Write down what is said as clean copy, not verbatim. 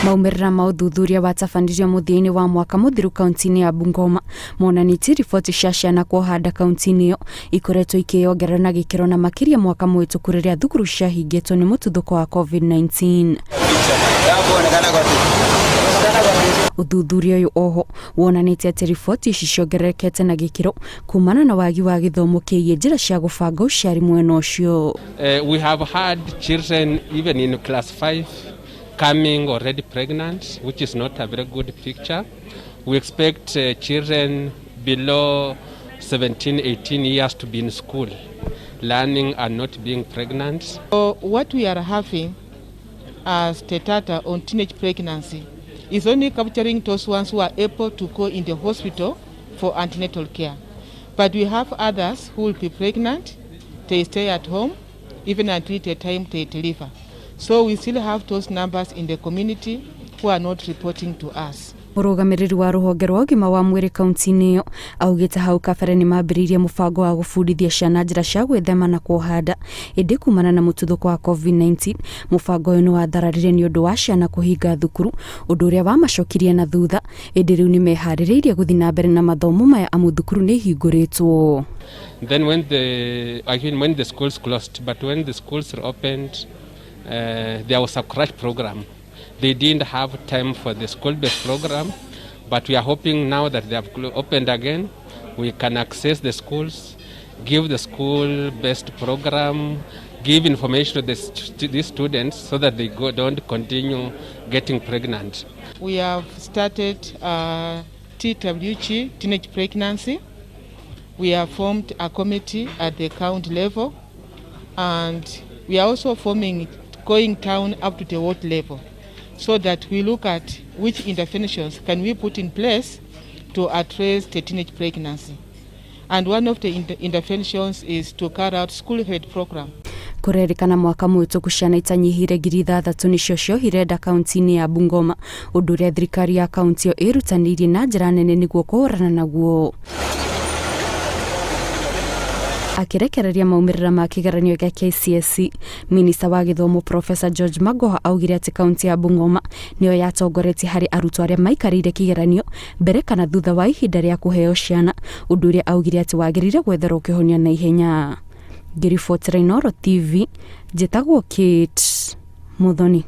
Maumĩrĩra ma ũthuthuria watabanirio mũthia-inĩ wa mwaka mũthiru kaunti-inĩ ya Bungoma monanĩtie riboti cia ciana kuoha nda kaunti-inĩ ĩyo ikoretwo ikĩyongerera na gĩkĩro na makĩria mwaka mũhĩtũku rĩrĩa thukuru ciahingĩtwo nĩ mũtuthũko wa COVID-19. Ũthuthuria ũyũ oho wonanĩtie atĩ riboti ici ciongererekete na gĩkĩro kumana na wagi wa gĩthomo kĩgiĩ njĩra cia gũbanga ũciari mwena ũcio. We have had children even in class 5 coming already pregnant, which is not a very good picture. We expect children below 17, 18 years to be in school, learning and not being pregnant. So what we are having as the data on teenage pregnancy is only capturing those ones who are able to go in the hospital for antenatal care. But we have others who will be pregnant, they stay at home even until the time they deliver. So we still have those numbers in the community who are not reporting to us. Mũrũgamĩrĩri wa rũhonge rwa ũgima wa mwĩrĩ kaunti-inĩ ĩyo augĩte hau kabere nĩ mambĩrĩirie mũbango wa gũbundithia ciana njĩra cia gwĩthema na kuoha nda, ĩndĩ kumana na mũtuthũko wa COVID-19 mũbango ũyũ nĩ wathararire nĩ ũndũ wa ciana kũhinga thukuru, ũndũ ũrĩa wamacokirie na thutha, ĩndĩ rĩu nĩ meharĩrĩirie gũthiĩ na mbere na mathomo maya amu thukuru nĩ ihingũrĩtwo. Then when the, I mean when the schools closed, but when the schools reopened, there was a crash program. They didn't have time for the school-based program, but we are hoping now that they have opened again, we can access the schools, give the school-based program, give information to these students so that they don't continue getting pregnant. We have started TWG, teenage pregnancy. We have formed a committee at the county level, and we are also forming, going down up to the ward level, so that we look at which interventions can we put in place to address the teenage pregnancy. And one of the interventions is to carry out school health program. Kũrerĩkana mwaka mũhĩtũku ciana itanyihĩire 6,000 nĩcio ciohire nda kaunti-inĩ ya Bungoma, ũndũ ũrĩa thirikari ya kaunti ĩyo ĩrutanĩirie na njĩra nene nĩguo kũhũrana naguo. Akĩrekereria maumĩrĩra ma kĩgeranio gĩa KCSE, minista wa gĩthomo Professor George Magoha augire atĩ kaunti ya Bungoma nĩyo yatongoretie harĩ arutwo arĩa maikarĩire kĩgeranio mbere kana thutha wa ihinda rĩa kũheo ciana, ũndũ ũrĩa augire atĩ wagĩrĩire gwetherwo kĩhonia na ihenya. Ngĩribotera Inooro TV, njĩtagwo Kate Muthoni.